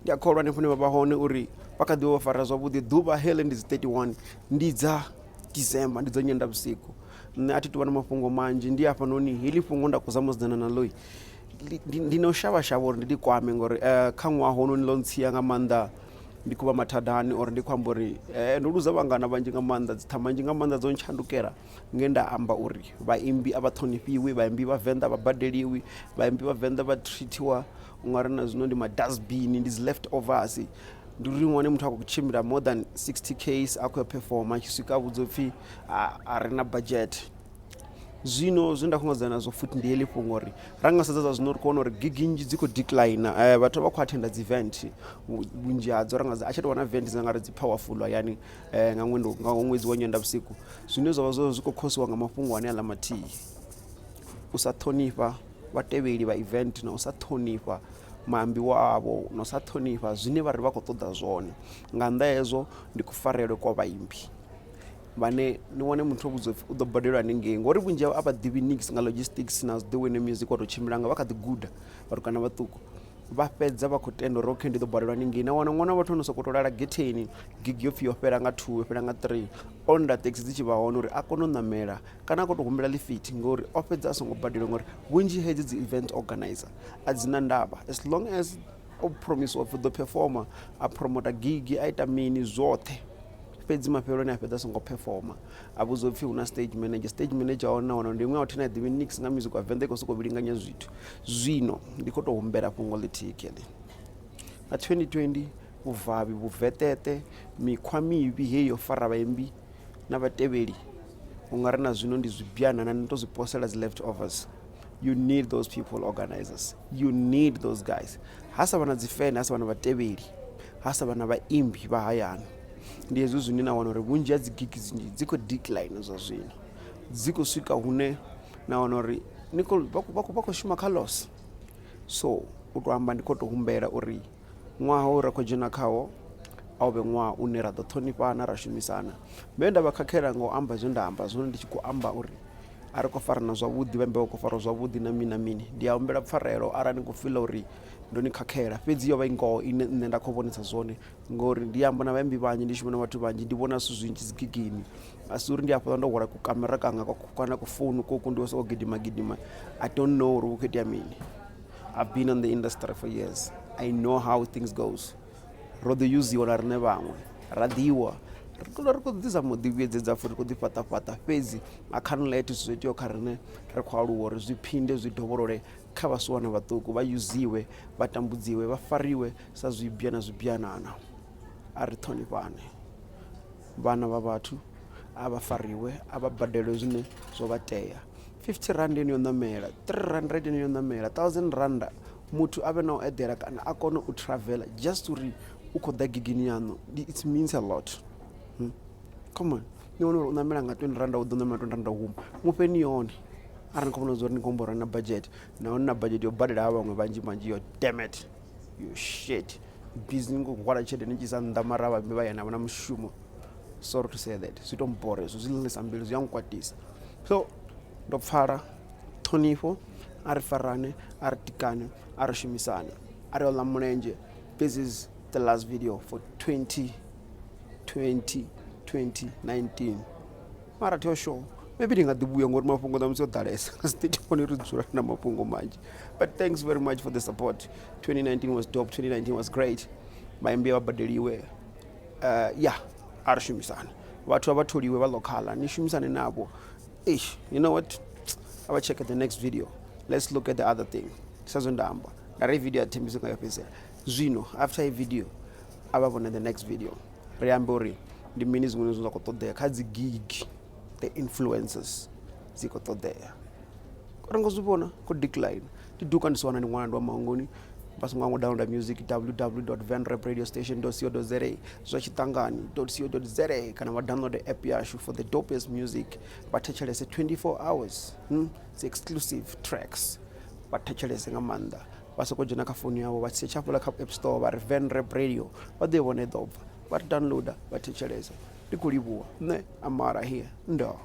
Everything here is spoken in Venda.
Ndi a kholwa hanefho hune vha vha hone uri vha kha ḓi vha vho fara zwavhuḓi. Ḓuvha heḽi ndi dzi 31 ndi dza December, ndi dza Nyendavhusiku. Nṋe a thi tu vha na mafhungo manzhi, ndi hafhanoni heḽi fhungo nda khou zama u sedzana naḽo ndi na u shavha shavha uri ndi ḽi kwame ngori kha ṅwaha hounoni ḽo ntsia nga maanḓa ndi khou vha mathadani or ndi khou amba uri ndo luza vhangana vhanzhi nga maanḓa, dziṱhama nnzhi nga maanḓa dzo ntshandukela nge nda amba uri vhaimbi a vha ṱhonifhiwi, vhaimbi vha Venḓa a vha badeliwi, vhaimbi vha Venḓa vha treatiwa u nga ri na zwino ndi madustbin, ndi dzi left overs. Ndi uri wane muthu a khou tshimbila more than 60 Ks a khou ya perform a tshi swika a vhudzwa upfhi a ri na budget. Zwino zwine nda khou ṅwedzana nazwo futhi ndi heḽi fhungo uri ra nga sedza zwa zwino ri khou wana uri gigi nnzhi dzi khou decline vhathu vha khou athenda dzi event vhunzhi hadzo ra nga a tsha tou vha na event dzi nga ri dzi powerful hayani nga ṅwendo nga ṅwedzi wa Nyendavhusiku zwine zwavha zwo zwi khou khosiwa nga mafhungo ane aḽa mathihi u sa ṱhonifha vhatevheli vha event na u sa ṱhonifha maambiwa avho na u sa ṱhonifha zwine vha ri vha khou ṱoḓa zwone. Nga nnḓa hezwo ndi kufarele kwa vhaimbi vhane ni wane muthu o vhudziwa upfhi u ḓo badeliwa haningei ngori vhunzhi havho a vha ḓivhi niks nga logistics na the way music wa tou tshimbila nga vha kha ḓi guda vhatukana vhaṱuku vha fhedza vha khou tenda uri okay ndi ḓo badelwa haningei na wana ṅwana wa vhathu ono sokou tou lala getheni gigi yo pfhi yo fhela nga 2 yo fhela nga 3 o nda thekhisi dzi tshi vha hone uri a kone u ṋamela kana a khou tou humbela ḽifithi ngori o fhedza a songo badela ngori vhunzhi hedzi dzi event organizer a dzi na ndavha as long as o promisiwa upfhi u ḓo performer a promota gigi a ita mini zwoṱhe fhedzi mafheloni a fhedza a songo performer a vhudzwa upfhi hu na stage manager stage manager wa hone na wana ndi iṅwe ya vhathu ine a ḓivhi niks nga music wa venḓa i khou sokou vhilinganya zwithu zwino ndi khou tou humbela fhungo ḽithihi kheḽi nga 2020 vhuvavhi vhuveṱeṱe mikhwa mivhi heyi yo fara vhaimbi na vhatevheli u nga ri na zwino ndi zwibyanana ni to zwi posela dzi left overs you need those people organizers you need those guys ha sa vha na dzi fan ha sa vha na vhatevheli ha sa vha na vhaimbi vha hayani ndi hezwi zwine na wana uri vhunzhi ha dzi gigi dzinzhi dzi khou decline zwa zwino dzi khou swika hune na wana uri ni khou vha khou shuma kha loss so u to amba ndi khou to humbela uri Ṅwaha u ra khou dzhena khawo a u vhe ṅwaha une ra ḓo ṱhonifhana ra shumisana. Vhe nda vha khakhela nga u amba zwe nda amba zwone ndi tshi khou amba uri a ri khou farana zwavhuḓi vha vha khou fariwa zwavhuḓi na mini na mini ndi a humbela pfarelo arali ni khou fiḽa uri ndo ni khakhela fhedzi yo vha i ngoho ine nṋe nda khou vhonisa zwone ngori ndi amba na vhaimbi vhanzhi ndi shuma na vhathu vhanzhi ndi vhona zwithu zwinzhi dzi gigini a si uri ndi hafhaḽa ndo hwala kukamera kanga kana kufounu koku ndi sokou gidima gidima I don't know uri hu khou itea mini. I've been in the industry for years. I know how things goes. Ro ḓi uziwa na riṋe vhaṅwe ra ḓiwa ri kona ri khou ḓi zama u ḓi vhuyedzedza futhi ri khou ḓi fhaṱa fhaṱa fhedzi I can't let zwithu zwo iteaho kha riṋe ri khou aluwa uri zwi phinde zwi dovholole kha vhasiwana vhaṱuku vha uziwe vha tambudziwe vha fariwe sa zwibya na zwibyanana. A ri ṱhonifhane vhana vha vhathu a vha fariwe a vha badelwe zwine zwo vha tea. 50 rand ine yo ṋamela 300 ine yo ṋamela 1000 rand muthu a vhe na u eḓela kana a kone u traveler just uri u khou ḓa gigini yaṋu it means a lot hmm? Come on ni wane uri u ṋamela nga 20 rand u ḓo ṋamela 20 rand huma mufheni yone arali ni khou vhona uri ni khou humbula uri na budget nahone na budget yo badela ha vhaṅwe vhanzhi vhanzhi yo damn it you shit busy ni khou hwala tshelede ni tshi isa nnḓa mara vhaimbi vha hayani a vha na mushumo sorry to say that zwi to mbora hezwo zwi ḽisa mbilu zwi a nkwatisa so ndo pfala ṱhonifho a ri farane a ri tikane a ri shumisane a ri oḽa mulenzhe this is the last video for 2020 2019 mara thi sure maybe ndi nga ḓi vhuya ngori mafhungo ṋamusi o ḓalesa nga si ḓi ri dzula na mafhungo manzhi but thanks very much for the support 2019 was dope 2019 was great vhaimbi vha badeliwe ya a ri shumisane vhathu a vha tholiwe vha lokhala ni shumisane navho eish you know what a vha check the next video let's look at the other thing sa zwe nda amba nda ri video ya thembisa nga yo fhedzisela zwino after i video a vha vhone the next video ri ambe uri ndi mini zwiṅwe zwine zwa khou ṱoḓea kha dzi gig the influencers dzi khou ṱoḓea ri ngo zwi vhona khou decline ndi duka ndi si wana ndi ṅwana ndi wa mangoni vha songo hangwa downloada music www venrap radio station co za zwa tshiṱangani co za kana vha download app yashu for the dopest music vha thetshelese 24 hours hmm? dzi exclusive tracks vha thetshelese nga maanḓa vha soko dzhena kha founu yavho vha setsha hafhaḽa kha app store vha ri venrap radio vha ḓo i vhona i ḓo bva vha ri downloada vha thetshelese ndi khou livhuwa nṋe amara here ndo.